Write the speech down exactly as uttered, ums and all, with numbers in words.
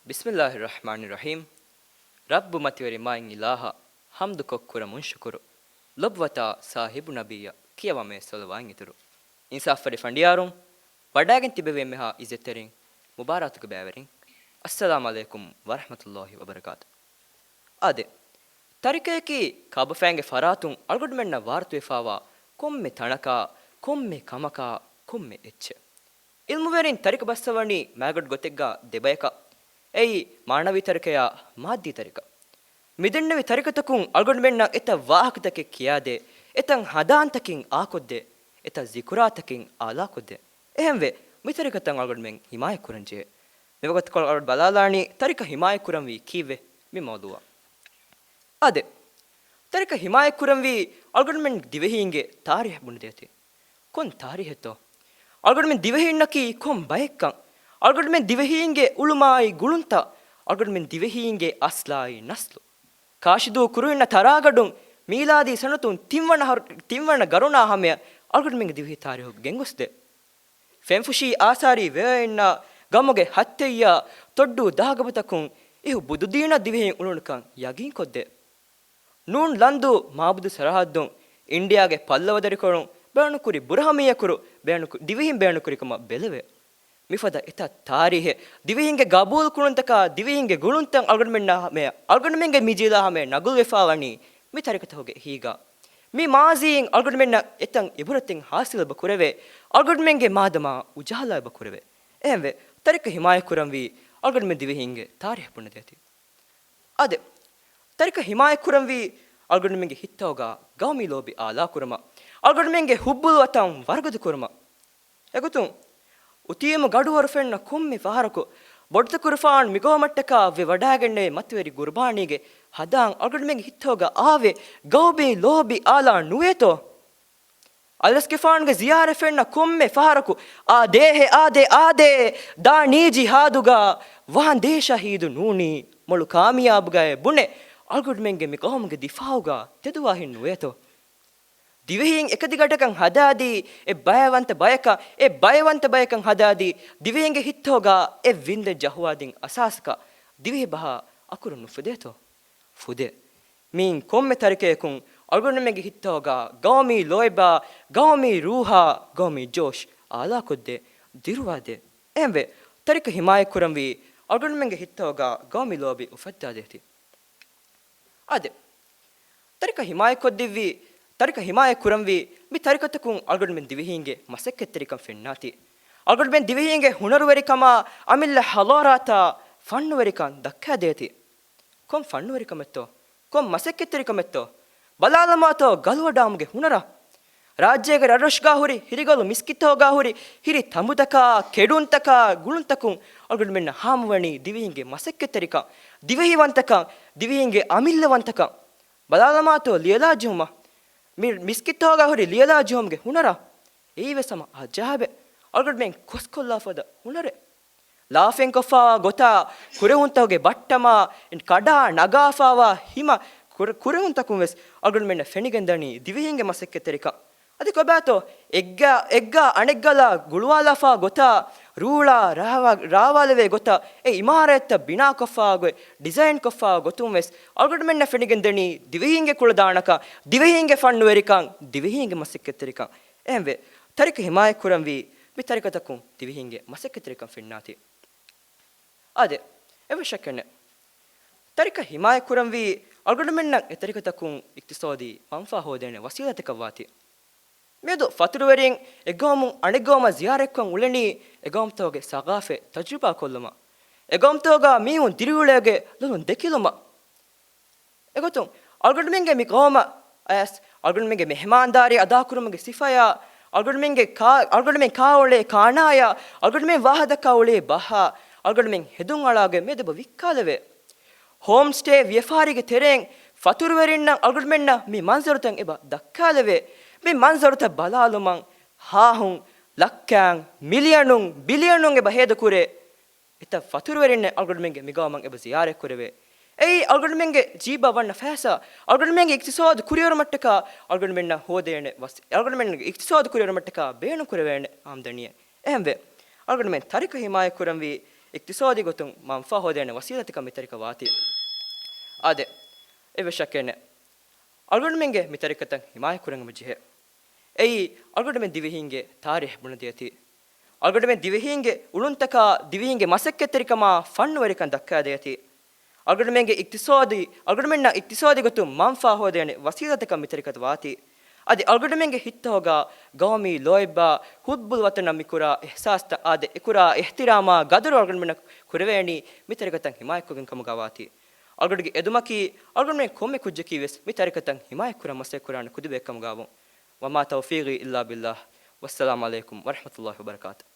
ބިސްމިއްލާހި ރަޙްމާނި ރަޙީމް. ރައްބު މަތިވެރި މާތް އިލާހަށް ޙަމްދު ކޮށް ކުރަމުން ޝުކުރު. ލޮބުވަތާ ސާހިބު ނަބިއްޔަށް ކިޔަވަމޭ ޞަލަވާތް އިތުރު. އިންސާފުވެރި ފަނޑިޔާރުން، ވަޑައިގެން ތިބެވި އެންމެހާ އިއްޒަތްތެރިން، މުބާރާތުގެ ބައިވެރިން، އައްސަލާމް ޢަލައިކުމް ވަރަޙްމަތުﷲ ވަބަރަކާތު. އާދެ، ތަރިކަޔަކީ ކާބަފައިންގެ ފަރާތުން އަޅުގަނޑުމެންނަށް ވާރުތުވެފާވާ ކޮންމެ ތަނަކާ، ކޮންމެ ކަމަކާ، ކޮންމެ އެއްޗެއް. ޢިލްމުވެރިން ތަރިކަ ބައްސަވަނީ މައިގަނޑު ގޮތެއްގަ ދެބަޔަކަށް. އެއީ، މާނަވީ ތަރިކަޔާ މާއްދީ ތަރިކަ. މިދެންނެވި ތަރިކަތަކުން އަޅުގަނޑުމެންނަށް އެތައް ވާހަކަތަކެއް ކިޔާދޭ، އެތައް ހަނދާންތަކެއް އާކޮށްދޭ، އެތައް ޒިކުރާތަކެއް އާލާކޮށްދޭ. އެހެންވެ، މި ތަރިކަތައް އަޅުގަނޑުމެން ހިމާޔަތްކުރަންޖެހޭ. މިވަގުތުކޮޅު އަޅުގަނޑު ބަލާލާނީ ތަރިކަ ހިމާޔަތްކުރަންވީ ކީއްވެ؟ މި މައުޟޫޢަށް. އާދެ، ތަރިކަ ހިމާޔަތްކުރަންވީ އަޅުގަނޑުމެން ދިވެހީންގެ ތާރީޚް ބުނެދޭތީ. ކޮން ތާރީޚެއްތޯ؟ އަޅުގަނޑުމެން ދިވެހީންނަކީ ކޮން ބައެއްކަން؟ އަޅުގަނޑުމެން ދިވެހީންގެ އުޅުމާއި ގުޅުންތައް، އަޅުގަނޑުމެން ދިވެހީންގެ އަސްލާއި ނަސްލު. ކާށިދޫ ކުރުއިންނަ ތަރާގަޑުން މީލާދީ ސަނަތުން ތިންވަނަ ހަރު-، ތިންވަނަ ގަރުނާ ހަމަޔަށް އަޅުގަނޑުމެންގެ ދިވެހި ތާރީޚު ގެންގޮސްދޭ. ފެންފުށީ އާސާރީ ވެއޮއިންނަ ގަމުގެ ހައްތެއްޔާ ތޮއްޑޫ ދާގަބުތަކުން އިހު ބުދުދީނަށް ދިވެހިން އުޅުނުކަން ޔަގީންކޮށްދޭ. ނޫން ލަންދޫ މާބުދު ސަރަހައްދުން އިންޑިއާގެ ޕައްލަވަދަރިކޮޅުން ބޭނުންކުރި ބުރަހަމިއްޔަ ކުރު ބޭނުކު-، ދިވެހިން ބޭނުންކުރިކަމަށް ބެލެވޭ. މިފަދަ އެތައް ތާރީހެއް، ދިވެހިންގެ ގަބޫލު ކުރުންތަކާ ދިވެހިންގެ ގުޅުންތައް އަޅުގަނޑުމެންނާ ހަމަޔަށް، އަޅުގަނޑުމެންގެ މި ޖީލާ ހަމަޔަށް ނަގުލުވެފާ ވަނީ މި ތަރިކަތަކުގެ އެހީގަ. މި މާޒީއިން އަޅުގަނޑުމެންނަށް އެތައް އިބުރަތެއް ހާސިލް އެބަ ކުރެވޭ، އަޅުގަނޑުމެންގެ މާދަމާ އުޖާލާ އެބަ ކުރެވޭ. އެހެންވެ، ތަރިކަ ހިމާޔަތްކުރަންވީ އަޅުގަނޑުމެން ދިވެހީންގެ ތާރީޚް ބުނެދޭތީ. އާދެ، ތަރިކަ ހިމާޔަތްކުރަންވީ އަޅުގަނޑުމެންގެ ހިތްތަކުގަ ގައުމީ ލޯބި އާލާކުރުމަށް، އަޅުގަނޑުމެންގެ ހުއްބުލުވަތަން ވަރުގަދަކުރުމަށް. އެގޮތުން، އުތީމު ގަޑުވަރު ފެންނަ ކޮންމެ ފަހަރަކު، ބޮޑުތަކުރުފާނު މިގައުމަށްޓަކާ ވެ ވަޑައިގެންނެވި މަތިވެރި ގުރުބާނީގެ ހަދާން އަޅުގަނޑުމެންގެ ހިތްތަކުގަ އާވެ ގައުމީ ލޯބި އާލާ ނުވޭތޯ؟ އަލްލަސްގެފާނުގެ ޒިޔާރަތް ފެންނަ ކޮންމެ ފަހަރަކު، އާދޭހެ، އާދޭ، އާދޭ، ދާނީ ޖިހާދުގަ ވާނދޭ ޝަހީދު ނޫނީ، މޮޅު ކާމިޔާބުގައޭ ބުނެ، އަޅުގަނޑުމެންގެ މި ގައުމުގެ ދިފާއުގަ ތެދުވާހެއް ނުވޭތޯ؟ ދިވެހީން އެކަތިގަނޑަކަށް ހަދާދީ، އެއް ބައިވަންތަ ބަޔަކަށް، އެއް ބައިވަންތަ ބަޔަކަށް ހަދާދީ، ދިވެހިންގެ ހިތްތަކުގަ އެއް ވިންދެއް ޖަހުވާދިން އަސާސަކަށް ދިވެހި ބަހަށް އަކުރު ނުފުދޭތޯ؟ ފުދޭ. މިއިން ކޮންމެ ތަރިކަޔަކުން އަޅުގަނޑުމެންގެ ހިތްތަކުގަ ގައުމީ ލޯތްބާ، ގައުމީ ރޫހާ، ގައުމީ ޖޯޝް އާލާކޮށްދޭ، ދިރުވާދޭ. އެހެންވެ، ތަރިކަ ހިމާޔަތްކުރަންވީ އަޅުގަނޑުމެންގެ ހިތްތަކުގަ ގައުމީ ލޯބި އުފައްދާދޭތީ. އާދެ، ތަރިކަ ހިމާޔަތްކޮށްދެއްވީ، ތަރިކަ ހިމާޔަތްކުރަންވީ، މި ތަރިކަތަކުން އަޅުގަނޑުމެން ދިވެހީންގެ މަސައްކަތްތެރިކަން ފެންނާތީ. އަޅުގަނޑުމެން ދިވެހީންގެ ހުނަރުވެރިކަމާ، އަމިއްލަ ހަޟާރާތާ، ފަންނުވެރިކަން ދައްކާދޭތީ. ކޮން ފަންނުވެރިކަމެއްތޯ؟ ކޮން މަސައްކަތްތެރިކަމެއްތޯ؟ ބަލާލަމާތޯ ގަލުވަޑާމުގެ ހުނަރަށް. ރާއްޖޭގެ ރަށްރަށުގާ ހުރި ހިރިގަލު މިސްކިތްތަކުގާ ހުރި ހިރި ތަނބުތަކާ، ކެޑުންތަކާ، ގުޅުންތަކުން އަޅުގަނޑުމެންނަށް ހާމަވަނީ ދިވެހީންގެ މަސައްކަތްތެރިކަން، ދިވެހިވަންތަކަން، ދިވެހީންގެ އަމިއްލަވަންތަކަން. ބަލާލަމާތޯ ލިޔެލާ ޖެހުމަށް. މި މިސްކިތްތަކުގާ ހުރި ލިޔެލާ ޖެހުމުގެ ހުނަރަށް. އެއީވެސް ހަމަ އަޖާއިބެއް. އަޅުގަނޑުމެން ކޮސްކޮށްލާފަދަ ހުނަރެއް. ލާފައިން ކޮށްފާވާ ގޮތާ، ކުރެހުންތަކުގެ ބައްޓަމާ، ކަޑާ ނަގާފާވާ ހިމަ ކުރެ-، ކުރެހުންތަކުން ވެސް އަޅުގަނޑުމެންނަށް ފެނިގެންދަނީ ދިވެހީންގެ މަސައްކަތްތެރިކަން. އަދި ކޮބާތޯ، އެއްގާ، އެއްގާ އަނެއްގަލާ ގުޅުވާލާފާ ގޮތާ، ރޫޅާ ރާވާ-، ރާވާލެވޭ ގޮތަށް، އެ އިމާރާތްތައް ބިނާކޮށްފާ ގޮތް، ޑިޒައިން ކޮށްފާ ގޮތުން ވެސް އަޅުގަނޑުމެންނަށް ފެނިގެންދަނީ ދިވެހީންގެ ކުޅަދާނަކަން، ދިވެހީންގެ ފަންނުވެރިކަން، ދިވެހީންގެ މަސައްކަތްތެރިކަން. އެހެންވެ، ތަރިކަ ހިމާޔަތްކުރަންވީ، މި ތަރިކަތަކުން ދިވެހީންގެ މަސައްކަތްތެރިކަން ފެންނާތީ. އާދެ، އެއްވެސް ޝައްކެއް ނެތް. ތަރިކަ ހިމާޔަތްކުރަންވީ، އަޅުގަނޑުމެންނަށް އެ ތަރިކަތަކުން އިޤްތިޞާދީ މަންފާ ހޯދޭނެ ވަސީލަތަކަށްވާތީ. މިއަދު ފަތުރުވެރިން އެއްގައުމުން އަނެއްގައުމަށް ޒިޔާރަތްކޮށް އުޅެނީ، އެގައުމުތަކުގެ ސަގާފަތް ތަޖުރިބާ ކޮށްލުމަށް. އެގައުމުތަކުގަ މީހުން ދިރިއުޅޭގެ ލޮލުން ދެކިލުމަށް. އެގޮތުން، އަޅުގަނޑުމެންގެ މި ގައުމަށް އަޔަސް، އަޅުގަނޑުމެންގެ މެހެމާންދާރީ އަދާކުރުމުގެ ސިފަޔާ، އަޅުގަނޑުމެންގެ ކާ-، އަޅުގަނޑުމެން ކާ އުޅޭ ކާނާޔާ، އަޅުގަނޑުމެން ވާހަކަދައްކާ އުޅޭ ބަހާ، އަޅުގަނޑުމެން ހެދުން އަޅާގެ މިއަދު އެބަ ވިއްކާލެވޭ. ހޯމްސްޓޭ ވިޔަފާރީގެ ތެރެއިން ފަތުރުވެރިންނަށް އަޅުގަނޑުމެންނަށް މި މަންޒަރުތައް އެބަ ދައްކާލެވޭ. މި މަންޒަރުތައް ބަލާލުމަށް ހާހުން، ލައްކައިން، މިލިއަނުން، ބިލިއަނުން އެބަ ހޭދަކުރޭ. އެތައް ފަތުރުވެރިންނެއް އަޅުގަނޑުމެންގެ މިގައުމަށް އެބަ ޒިޔާރަތްކުރެވޭ. އެއީ އަޅުގަނޑުމެންގެ ޖީބަށް ވަންނަ ފައިސާ، އަޅުގަނޑުމެންގެ އިޤްތިޞާދު ކުރިއެރުމަށްޓަކާ އަޅުގަނޑުމެންނަށް ހޯދޭނެ ވަސް-، އަޅުގަނޑުމެންގެ އިޤްތިޞާދު ކުރިއެރުމަށްޓަކާ ބޭނުންކުރެވޭނެ އާމްދަނީއެއް. އެހެންވެ، އަޅުގަނޑުމެން ތަރިކަ ހިމާޔަތްކުރަންވީ އިޤްތިޞާދީ ގޮތުން މަންފާ ހޯދޭނެ ވަސީލަތަކަށް މި ތަރިކަ ވާތީ. އާދެ، އެއްވެސް ޝައްކެއް ނެތް. އަޅުގަނޑުމެންގެ މި ތަރިކަތައް ހިމާޔަތް ކުރަން ޖެހޭ. އެއީ، އަޅުގަނޑުމެން ދިވެހީންގެ ތާރީޚް ބުނެދޭތީ. އަޅުގަނޑުމެން ދިވެހީންގެ އުޅުންތަކާ ދިވެހީންގެ މަސައްކަތްތެރިކަމާ ފަންނުވެރިކަން ދައްކާދޭތީ. އަޅުގަނޑުމެންގެ އިޤްތިޞާދީ، އަޅުގަނޑުމެންނަށް އިޤްތިޞާދީ ގޮތުން މަންފާ ހޯދޭނެ ވަސީލަތަކަށް މި ތަރިކަ ވާތީ. އަދި އަޅުގަނޑުމެންގެ ހިތްތަހުގަ ގައުމީ ލޯތްބާ ހުއްބުލް ވަޠަނަށް މި ކުރާ އިޙްސާސްތައް އާދެ، އެކުރާ އިޙްތިރާމާ ގަދަރު އަޅުގަނޑުމެންނަށް ކުރެވޭނީ މި ތަރިކަތައް ހިމާޔަތްކޮށްގެން ކަމުގަ ވާތީ. އަޅުގަނޑުގެ އެދުމަކީ، އަޅުގަނޑުމެން ކޮންމެ ކުއްޖަކީ ވެސް މި ތަރިކަތައް ހިމާޔަތްކުރަން މަސައްކަތްކުރާނެ ކުދިވެއްކަމުގަވުން. وما توفيقي إلا بالله. والسلام عليكم ورحمة الله وبركاته.